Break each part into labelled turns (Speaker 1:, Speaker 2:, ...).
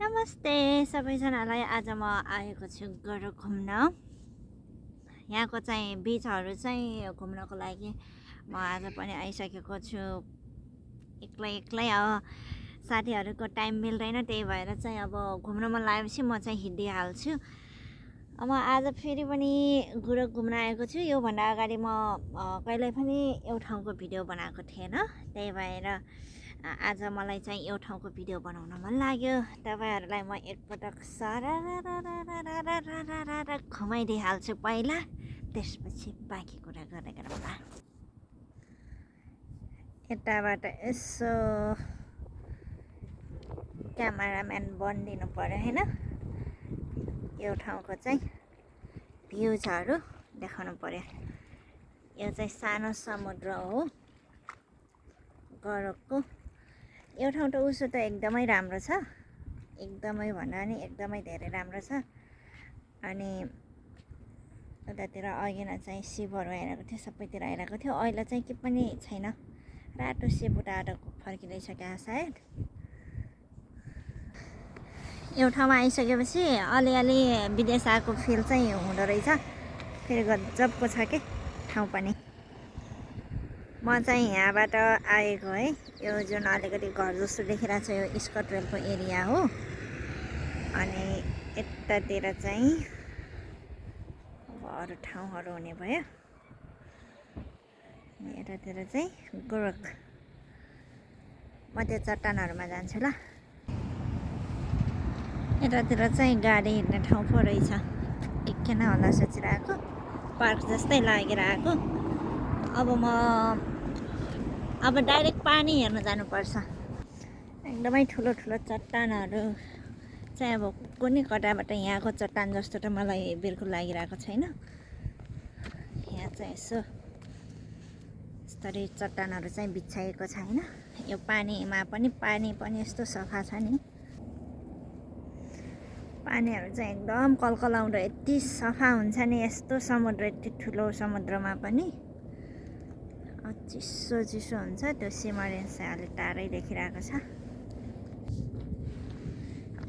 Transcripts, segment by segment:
Speaker 1: नमस्ते सबैजनालाई। आज म आएको छु गएर घुम्न। यहाँको चाहिँ बिचहरू चाहिँ घुम्नको लागि म आज पनि आइसकेको छु। एक्लै अब साथीहरूको टाइम मिल्दैन, त्यही भएर चाहिँ अब घुम्न मन लागेपछि म चाहिँ हिँडिहाल्छु। म आज फेरि पनि गुरु घुम्न आएको छु। योभन्दा अगाडि म कहिल्यै पनि एउटा ठाउँको भिडियो बनाएको थिएन, त्यही भएर आज मलाई चाहिँ यो ठाउँको भिडियो बनाउन मन लाग्यो। तपाईँहरूलाई म एकपटक सरर घुमाइदिइहाल्छु पहिला, त्यसपछि बाँकी कुरा गर्दै गरौँला। यताबाट यसो क्यामेराम्यान बनिदिनु पर्यो होइन, यो ठाउँको चाहिँ भ्यूजहरू देखाउनु पर्यो। यो चाहिँ सानो समुद्र हो गरकको। यो ठाउँ त उसो त एकदमै राम्रो छ, एकदमै भन्दा नि एकदमै धेरै राम्रो छ। अनि उतातिर अघि न चाहिँ सिपहरू आइरहेको थियो, सबैतिर आइरहेको थियो। अहिले चाहिँ के पनि छैन, रातो सिप उताबाट फर्किँदैछ क्या सायद। यो ठाउँमा आइसकेपछि अलिअलि विदेश आएको फिल चाहिँ हुँदो रहेछ। फेरि गजबको छ के ठाउँ पनि। म चाहिँ यहाँबाट आएको है, यो जुन अलिकति घर जस्तो देखिरहेको छ यो स्कट रेलको एरिया हो। अनि यतातिर चाहिँ अब अरू ठाउँहरू हुने भयो। यतातिर चाहिँ गोरख। म त्यो चट्टानहरूमा जान्छु ल। यतातिर चाहिँ गाडी हिँड्ने ठाउँ पो रहेछ, एकखेन होला सोचिरहेको, पार्क जस्तै लागिरहेको। अब डाइरेक्ट पानी हेर्न जानुपर्छ। एकदमै ठुलो ठुलो चट्टानहरू चाहिँ अब कुनै कताबाट यहाँको चट्टान जस्तो त मलाई बिल्कुल लागिरहेको छैन। यहाँ चाहिँ यसो यस्तरी चट्टानहरू चाहिँ बिछाएको छैन। यो पानीमा पनि पानी यस्तो सफा छ नि, पानीहरू चाहिँ एकदम कलकलाउँदो यति सफा हुन्छ नि। यस्तो समुद्र, यति ठुलो समुद्रमा पनि चिसो हुन्छ। त्यो सिमरेन्स चाहिँ अलिक टाढै देखिरहेको छ।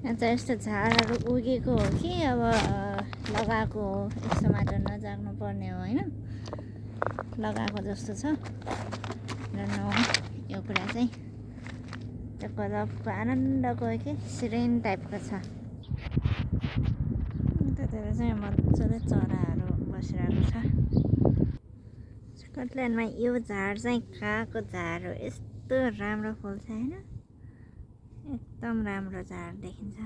Speaker 1: यहाँ चाहिँ यस्तो झारहरू उगेको हो कि अब लगाएको हो, यसो मात्र नजाग्नु पर्ने हो होइन, लगाएको जस्तो छ। र यो कुरा चाहिँ त्यो गजबको आनन्दको के सिरेन टाइपको छ। त्यतिर चाहिँ मजाले चराहरू बसिरहेको छ। स्कटल्यान्डमा यो झार चाहिँ कहाँको झार हो, यस्तो राम्रो फुल्छ होइन, एकदम राम्रो झार देखिन्छ।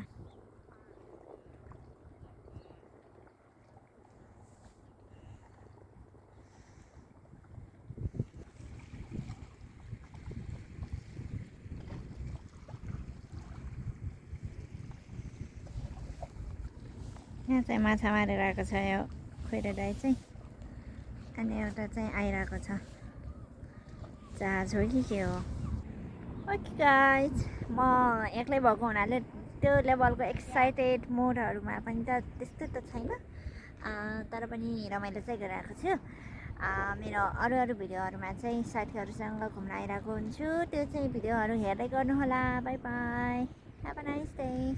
Speaker 1: यहाँ चाहिँ माछा मारिरहेको छ यो खैरे दाइ चाहिँ। अनि एउटा चाहिँ आइरहेको छ, जहाज हो कि के हो। ओके गाइज, म एक्लै भएको हुनाले त्यो लेभलको एक्साइटेड मोडहरूमा पनि त त्यस्तो त छैन, तर पनि रमाइलो चाहिँ गरिरहेको छु। मेरो अरू भिडियोहरूमा चाहिँ साथीहरूसँग घुम्न आइरहेको हुन्छु, त्यो चाहिँ भिडियोहरू हेर्दै गर्नुहोला। By by, have a nice day.